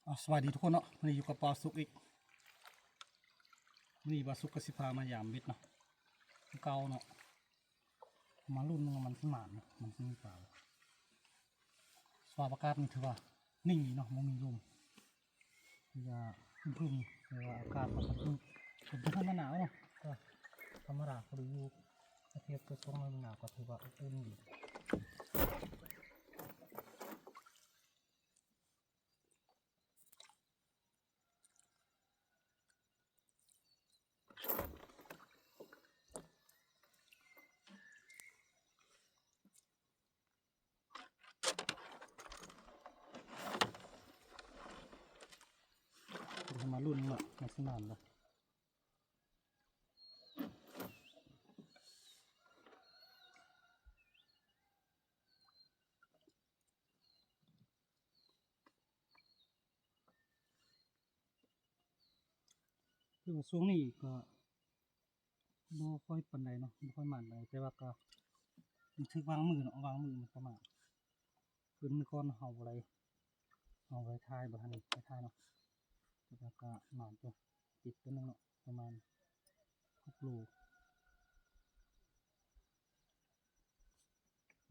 ອາ ສະບາຍດີທຸກຄົນເນາະ, ມື້ນີ້ຢູ່ກັບບ່າວສຸກອີກ. ມື້ນີ້ບ່າວສຸກກໍຊິພາມາຢາມເບັດເນາະ ຄືເກົ່າເນາະ. ມາລຸ້ນວ່າມັນຊິໝານເນາະ, ມັນຊິມີປາບໍ່. ສະພາບອາກາດນີ້ຖືວ່ານິ່ງດີເນາະ, ບໍ່ມີລົມ ກໍຄຶ້ມໆ ແຕ່ວ່າອາກາດກໍຄຶ້ມ. ເປັນທຳມະດາເນາະ, ກໍທຳມະດາ ພໍດີຢູ່. ຖ້າທຽບກັບຊ່ວງໜາວກໍຖືວ່າອົບອຸ່ນດີ. ເຮົາມາລຸ້ນວ່າມັນຊິໝານບໍ່. ຄືວ່າຊ່ວງນີ້ກໍບໍ່ຄ່ອຍປານໃດເນາະ, ບໍ່ຄ່ອຍໝານປານໃດ, ແຕ່ວ່າກໍມັນຖືກວາງມື້ເນາະ, ວາງມື້ມັນກໍໝານ. ຄືມື້ກ່ອນເຮົາບໍ່ໄດ້ ເຮົາບໍ່ໄດ້ຖ່າຍ, ບໍ່ທັນໄດ້ຖ່າຍເນາະ, ແຕ່ວ່າກໍໝານຢູ່ ຕິດຕົວໜຶ່ງເນາະ ປະມານຫົກໂລ.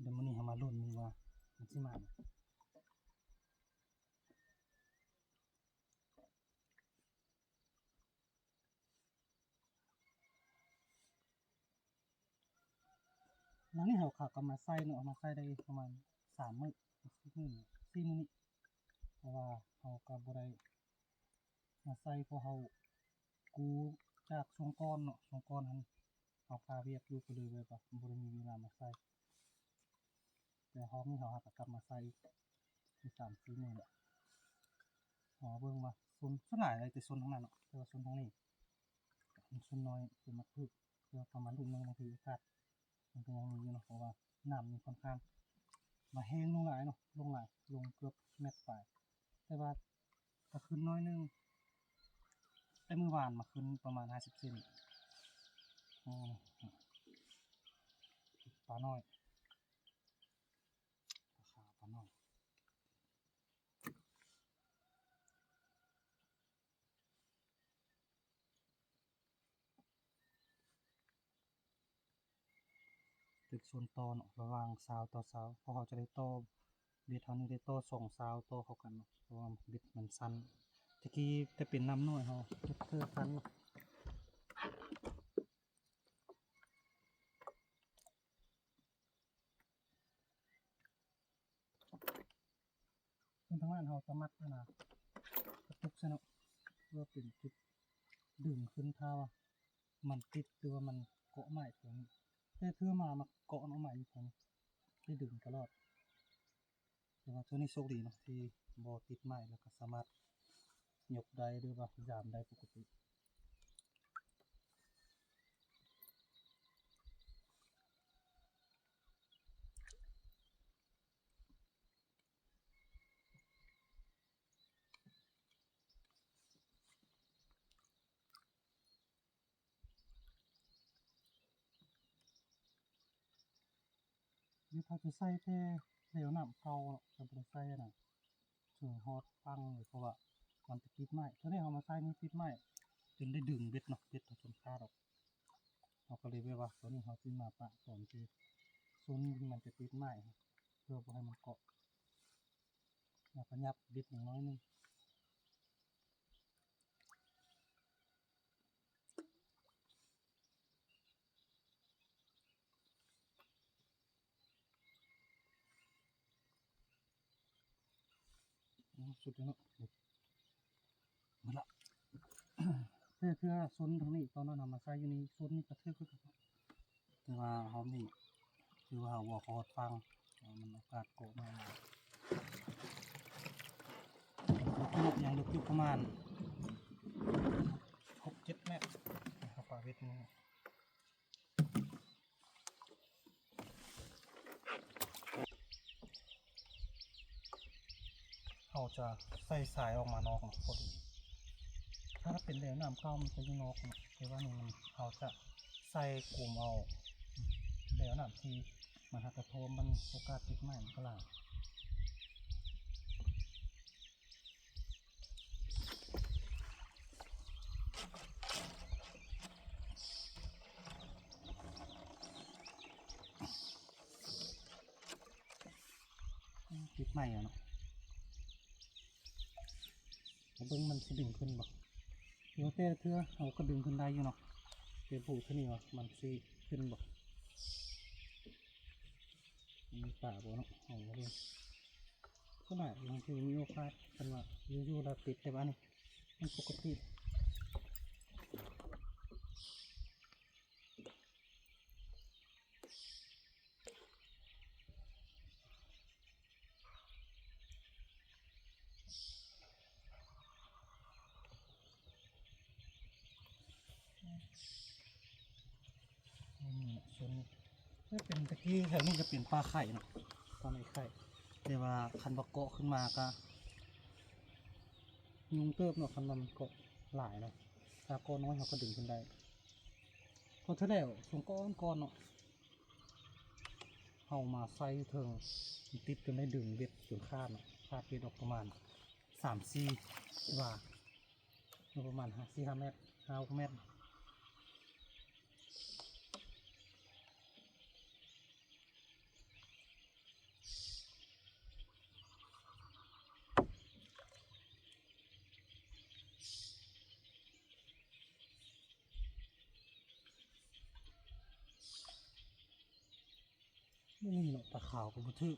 ດຽວມື້ນີ້ເຮົາມາລຸ້ນເບິ່ງວ່າມັນຊິໝານ. ຫຼັງນີ້ເຮົາກໍເອົາມາໃສ່ເນາະ, ເອົາມາໃສ່ໄດ້ປະມານສາມມື້ ສີ່ມື້ ສີ່ມື້ນີ້, ເພາະວ່າເຮົາກໍບໍ່ໄດ້ມາໃສ່ ເພາະເຮົາກູ້ຈາກຊ່ວງກ່ອນເນາະ, ຊ່ວງກ່ອນຫັ້ນເຮົາຄາວຽກຢູ່ ກໍເລີຍແບບວ່າບໍ່ໄດ້ມີເວລາມາໃສ່. ແຕ່ຮອບນີ້ເຮົາຫາກໍກັບມາໃສ່ອີກ ມີສາມສີ່ມື້ແລ້ວ. ເຮົາເບິ່ງວ່າໂຊນ ສ່ວນຫຼາຍໄດ້ແຕ່ໂຊນທາງນັ້ນເນາະ, ແຕ່ວ່າໂຊນທາງນີ້ໂຊນນ້ອຍ ໂຊນມັກຖືກ. ແຕ່ວ່າປະມານລຸ້ນເບິ່ງ ບາງທີໂອກາດມັນກໍຍັງມີຢູ່ເນາະ, ເພາະວ່ານ້ຳນີ້ຂ້ອນຂ້າງວ່າແຮງລົງຫຼາຍເນາະ, ລົງຫຼາຍ ລົງເກືອບແມັດປາຍ. ແຕ່ວ່າກໍຂຶ້ນໜ້ອຍໜຶ່ງ, ແຕ່ມື້ວານມາຂຶ້ນປະມານຫ້າສິບເຊັນ. ອືມ ປານ້ອຍ ປາຂາວ ປານ້ອຍ. ຕຶກໂຊນຕໍ່ເນາະ ລະຫວ່າງຊາວຕໍ່ຊາວ, ເພາະເຮົາຈະໄດ້ຕໍ່ ເບັດເຮົານີ້ໄດ້ຕໍ່ສອງຊາວຕໍ່ເຂົ້າກັນເນາະ, ເພາະວ່າເບັດມັນສັ້ນ. ແຕ່ກີ້ແຕ່ເປັນນ້ຳນ້ອຍເຮົາເຮັດເທື່ອສັ້ນເນາະ. ເຊິ່ງທາງນັ້ນເຮົາສາມາດ ອັນນ່າ ກະຕຸກໃສ່ເນາະ ເພື່ອເປັນຈຸດດຶງຂຶ້ນ ຖ້າວ່າມັນຕິດ ຫຼືວ່າມັນເກາະໄມ້ແຖວນີ້. ແຕ່ເທື່ອໝາມັກເກາະເນາະ ໄມ້ຢູ່ແຖວນີ້ ໄດ້ດຶງຕະຫຼອດ. ແຕ່ວ່າເທື່ອນີ້ໂຊກດີເນາະ ທີ່ບໍ່ຕິດໄມ້ ແລ້ວກໍສາມາດຍົກໄດ້ ຫຼືວ່າຢາມໄດ້ປົກກະຕິ. ນີ້ເຮົາຈະໃສ່ແຕ່ແລວນ້ຳເກົ່າເນາະ ຈະບໍ່ໄດ້ໃສ່ອັນນັ້ນ ເຊິ່ງຮອດຝັ່ງເລີຍ ເພາະວ່າມັນຈະຕິດໄມ້. ຕອນນີ້ເຮົາມາໃສ່ນີ້ຕິດໄມ້ ຈົນໄດ້ດຶງເບັດເນາະ ເບັດເຮົາຈົນຂາດອອກ. ເຮົາກໍເລີຍແບບວ່າ ຕອນນີ້ເຮົາຊິມາປະຕອນທີ່ ໂຊນທີ່ມັນຈະຕິດໄມ້ ເພື່ອບໍ່ໃຫ້ມັນເກາະ ແລ້ວກໍຫຍັບເບັດໜ້ອຍໜຶ່ງ. ອືມ ສຸດແລ້ວເນາະ ໝົດລະ. ເທື່ອ ເທື່ອໂຊນທາງນີ້ ຕອນນັ້ນເຮົາມາໃສ່ຢູ່ນີ້ ໂຊນນີ້ກະຖືກຄືກັນ ແຕ່ວ່າຮອບນີ້ ຄືວ່າເຮົາບໍ່ຮອດຝັ່ງ ມັນໂອກາດເກາະມາຫຼາຍ. ເລິກຢູ່ ຍັງເລິກຢູ່ປະມານຫົກເຈັດແມັດ ເຮົາປະເວັດນີ້. ເຮົາຈະໃສ່ສາຍອອກມານອກເນາະ ພໍດີ. ຖ້າເປັນແລວນ້ຳເກົ່າມັນຈະຢູ່ນອກເນາະ ແຕ່ວ່ານີ້ມັນ ເຮົາຈະໃສ່ກຸມເອົາແລວນ້ຳທີ່ມັນຫາກະຖ້ວມ ມັນໂອກາດຕິດໄມ້ມັນກະຫຼາຍ. ຕິດໃໝ່ແລ້ວເນາະ. ມາເບິ່ງມັນຊິດຶງຂຶ້ນບໍ່. ແຕ່ລະເທື່ອເຮົາກໍດຶງຂຶ້ນໄດ້ຢູ່ເນາະ, ແຕ່ຜູ້ເທື່ອນີ້ວ່າມັນຊິຂຶ້ນບໍ່, ມີປາບໍ່ເນາະ. ເຮົາມາເບິ່ງ ສ່ວນຫຼາຍມັນຊິມີໂອກາດ ຄັນວ່າຢູ່ໆລະຕິດ, ແຕ່ວ່າອັນນີ້ມັນປົກກະຕິ. ອືມ ສ່ວນນີ້ຈະເປັນ ແຕ່ກີ້ແຖວນີ້ຈະເປັນປ່າໄຂ່ເນາະ, ປ່າໄມ້ໄຂ່, ແຕ່ວ່າຄັນວ່າເກາະຂຶ້ນມາກະຫຍຸ້ງເຕີບເນາະ ຄັນວ່າມັນເກາະຫຼາຍເນາະ. ຖ້າເກາະນ້ອຍເຮົາກໍດຶງຂຶ້ນໄດ້. ເພາະເທື່ອແລ້ວຊ່ວງກ່ອນໆເນາະ ເຮົາມາໃສ່ຢູ່ເທິງ ມັນຕິດຈົນໄດ້ດຶງເບັດຈົນຂາດເນາະ, ຂາດເບັດອອກປະມານສາມສີ່ ວ່າ ປະມານຫ້າ ສີ່ຫ້າແມັດ ຫ້າຫົກແມັດ. ບໍ່ມີເນາະ, ປາຂາວກໍບໍ່ຖືກ.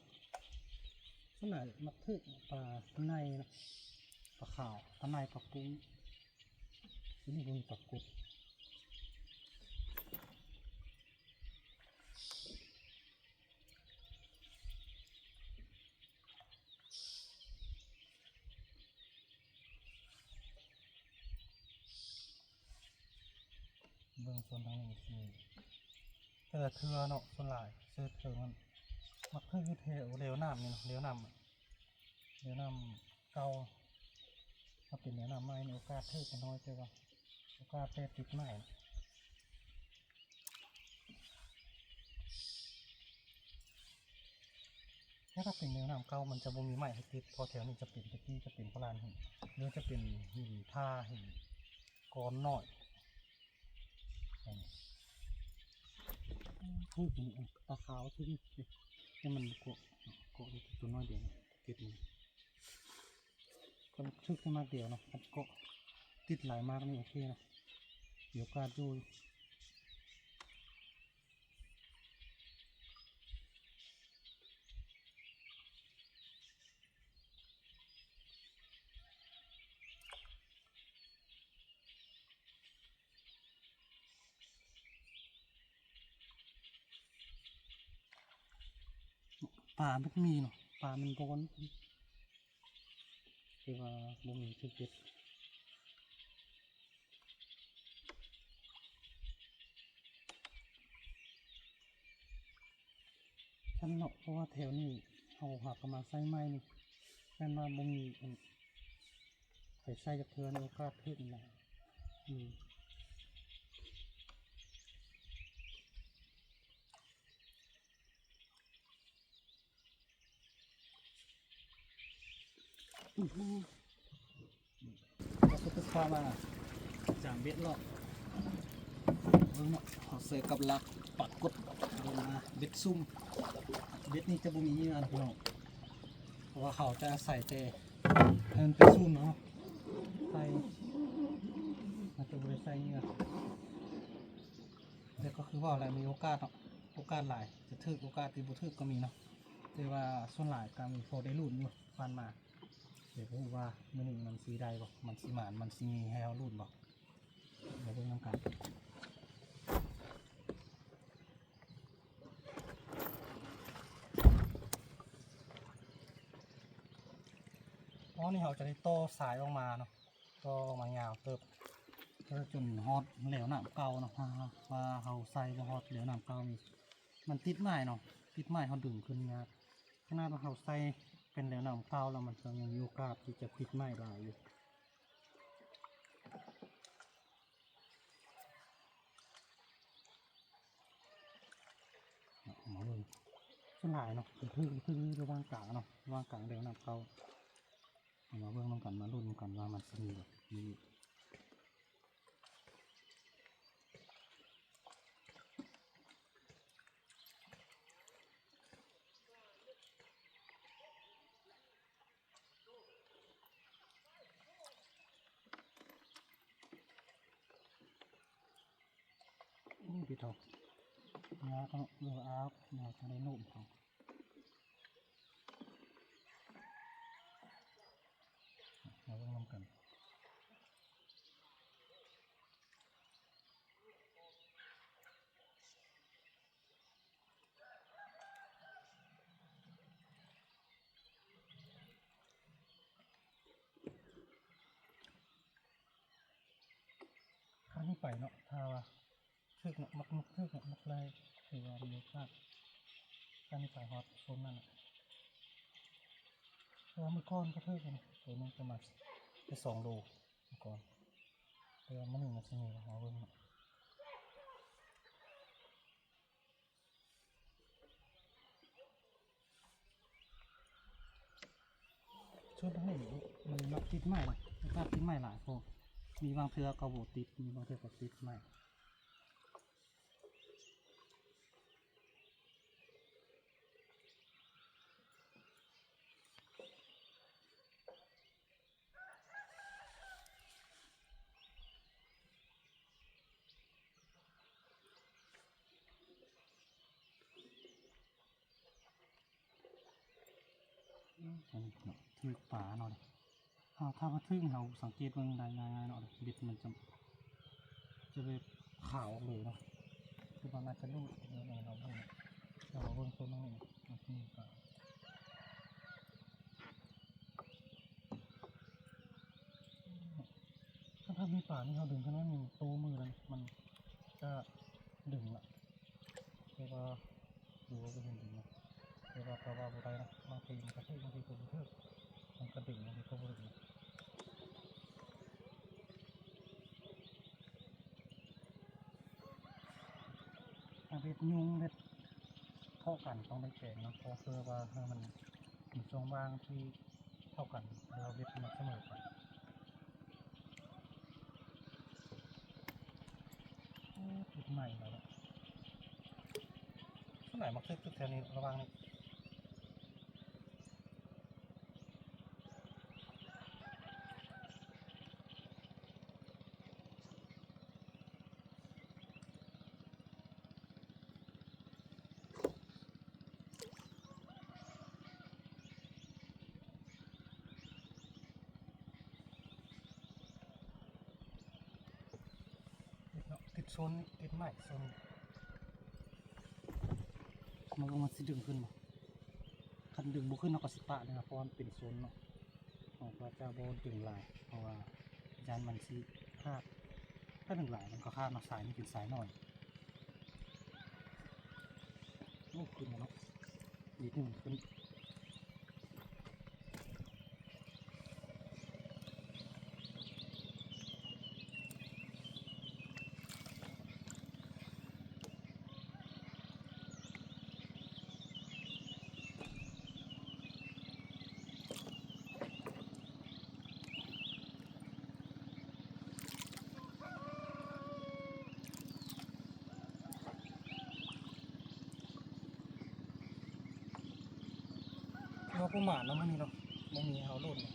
ສ່ວນຫຼາຍມັກຖືກປາໄນເນາະ, ປາຂາວ ປາໄນ ປາປຸ້ງ. ທີ່ນີ້ກໍມີປາກົດ. ເບິ່ງໂຊນທາງນີ້ຊິ ແຕ່ລະເທື່ອເນາະ ສ່ວນຫຼາຍເສີດເຖິງມັນມັກຖືກຢູ່ແຖວແລວນ້ຳນີ້ເນາະ, ແລວນ້ຳ ແລວນ້ຳເກົ່າ. ຖ້າເປັນແລວນ້ຳໃໝ່ນີ້ໂອກາດຖືກກໍນ້ອຍ, ແຕ່ວ່າໂອກາດແຕ່ຕິດໃໝ່. ແຕ່ຖ້າເປັນແນວນ້ຳເກົ່າມັນຈະບໍ່ມີໄມ້ໃຫ້ຕິດ, ເພາະແຖວນີ້ຈະເປັນ ແຕ່ກີ້ຈະເປັນປະລານຫີນ ຫຼືຈະເປັນຫີນທ່າ ຫີນກ້ອນນ້ອຍ. ໂອ້ຍ ປາຂາວ ແຕ່ມັນເກາະ ເກາະຢູ່ຕົວນ້ອຍດຽວ ຕິດນີ້. ຄັນຖືກແຕ່ໝາກດຽວເນາະ, ຄັນເກາະຕິດຫຼາຍໝາກນີ້ໂອເຄເນາະ, ມີໂອກາດຢູ່. ປາມັນມີເນາະ, ປາມັນຮ້ອນ ແຕ່ວ່າບໍ່ມີຖືກເບັດ. ຊັ້ນເນາະ, ເພາະວ່າແຖວນີ້ເຮົາຫາກະມາໃສ່ໃໝ່ນີ້ ແມ່ນວ່າບໍ່ມີອັນ ໄປໃສ່ຈັກເທື່ອໃນໂອກາດຖືກນີ້ນະ. ອືມ ອືມ ເຮົາກໍພາມາຈາມເບັດເນາະ. ເບິ່ງເນາະ ເຮົາໃສ່ກັບຫຼັກປາກົດ ເອົາມາເບັດຊຸ່ມ. ເບັດນີ້ຈະບໍ່ມີເຫຍື່ອນພີ່ນ້ອງ ເພາະວ່າເຮົາຈະໃສ່ແຕ່ ໃຫ້ມັນເປັນຊຸ່ມເນາະ, ໃສ່ ເຮົາຈະບໍ່ໄດ້ໃສ່ເຫຍື່ອ. ແຕ່ກໍຄືເວົ້າແຫຼະ ມີໂອກາດເນາະ, ໂອກາດຫຼາຍຈະຖືກ ໂອກາດທີ່ບໍ່ຖືກກໍມີເນາະ, ແຕ່ວ່າສ່ວນຫຼາຍກໍມີພໍໄດ້ລຸ້ນຢູ່ຜ່ານມາ. ແຕ່ບໍ່ຮູ້ວ່າມື້ນີ້ມັນຊິໄດ້ບໍ່ ມັນຊິໝານ ມັນຊິມີໃຫ້ເຮົາລຸ້ນບໍ່. ມາເບິ່ງນຳກັນ. ອໍ ນີ້ເຮົາຈະໄດ້ຕໍ່ສາຍອອກມາເນາະ, ຕໍ່ອອກມາຍາວເຕີບ ເພື່ອຈົນຮອດແລວນ້ຳເກົ່າເນາະ. ຖ້າຫາກວ່າເຮົາໃສ່ບໍ່ຮອດແລວນ້ຳເກົ່ານີ້ ມັນຕິດໄມ້ເນາະ, ຕິດໄມ້ເຮົາດຶງຂຶ້ນຍາກ. ຂະໜາດວ່າເຮົາໃສ່ເປັນແລວນ້ຳເກົ່າແລ້ວ ມັນກໍຍັງມີໂອກາດທີ່ຈະຕິດໄມ້ຫຼາຍຢູ່. ເອົາມາເບິ່ງ ສ່ວນຫຼາຍເນາະ ມັນຖືກ ມັນຖືກຢູ່ລະຫວ່າງກາງເນາະ, ລະຫວ່າງກາງແລວນ້ຳເກົ່າ. ເອົາມາເບິ່ງນຳກັນ ມາລຸ້ນນຳກັນວ່າມັນຊິມີບໍ່ ມີ. ໂ ເຈົ້າ ຍາກເນາະ ເອີ ອາບ ຍາກ ຈະໄດ້ໂນ້ມເຂົາ ມາເບິ່ງນຳກັນ. ຄັນນີ້ໄປເນາະ ຖ້າວ່າຖືກເນາະ ມັກ ມັກຖືກເນາະ ມັກໄດ້ ຖືວ່າມີໂອກາດ ຄັນນີ້ໄປຮອດໂຊນນັ້ນນະ ເພາະວ່າມື້ກ່ອນກໍຖືກນະ ໂຕໜຶ່ງປະມານໄດ້ສອງໂລ ມື້ກ່ອນ ແຕ່ວ່າມື້ນີ້ມັນຊິມີ ເຮົາເບິ່ງເນາະ. ສ່ວນທາງນີ້ມັນມັກຕິດໄມ້ ມັນຕິດໄມ້ຫຼາຍໂພດ ມີບາງເທື່ອກໍບໍ່ຕິດ ມີບາງເທື່ອກໍຕິດໄມ້. ອືມ ອັນນີ້ເນາະ ຖືກປາເນາະ ເຮົາ ຖ້າວ່າຖືກ ເຮົາສັງເກດເບິ່ງໄດ້ງ່າຍໆເນາະ ເບັດມັນຈະ ຈະແບບຂາວອອກເລີຍເນາະ ຄືວ່າໜ້າຈະຫຼຸດ ເຮົາເບິ່ງ ເຮົາເບິ່ງໂຕນີ້ ມັນມີປາ. ຖ້າ ຖ້າມີປານີ້ ເຮົາດຶງຂຶ້ນມານີ້ ໂຕມືແລ້ວ ມັນຈະດຶງລະ ແຕ່ວ່າ ຫຼືວ່າບໍ່ເຫັນດຶງນະ ແຕ່ວ່າ ແຕ່ວ່າບໍ່ໄດ້ນະ ບາງທີມັນກະຖືກ ບາງທີກໍບໍ່ຖືກ ມັນກະດຶງ ບາງທີກໍບໍ່ດຶງ. ຖ້າເບັດຍຸງເບັດເທົ່າກັນຕ້ອງໄດ້ແປງເນາະ ເພາະເພື່ອວ່າໃຫ້ມັນມີຊ່ອງວ່າງທີ່ເທົ່າກັນ ແລ້ວເບັດມັນສະເໝີກັນ. ໂອ້ ຕິດໄມ້ແລ້ວເນາະ ສ່ວນຫຼາຍມັກຖືກແຖວນີ້ ລະຫວ່າງນີ້. ຕິດເນາະ ຕິດໂຊນນີ້ ຕິດໄມ້ໂຊນນີ້ ມັນກໍ ມັນຊິດຶງຂຶ້ນບໍ່? ຄັນດຶງບໍ່ຂຶ້ນ ເຮົາກໍຊິປະເລີຍນະ ເພາະວ່າມັນເປັນໂຊນເນາະ. ເຮົາກໍຈະບໍ່ດຶງຫຼາຍ ເພາະວ່າຢ້ານມັນຊິຂາດ ຖ້າດຶງຫຼາຍມັນກໍຂາດເນາະ. ສາຍນີ້ເປັນສາຍນ້ອຍ. ໂອ້ ຂຶ້ນແລ້ວເນາະ ນິດໜຶ່ງຂຶ້ນ. ເຮົາປະໝາດເນາະ ມື້ນີ້ເນາະ ບໍ່ມີເຮົາໂລດເນາະ.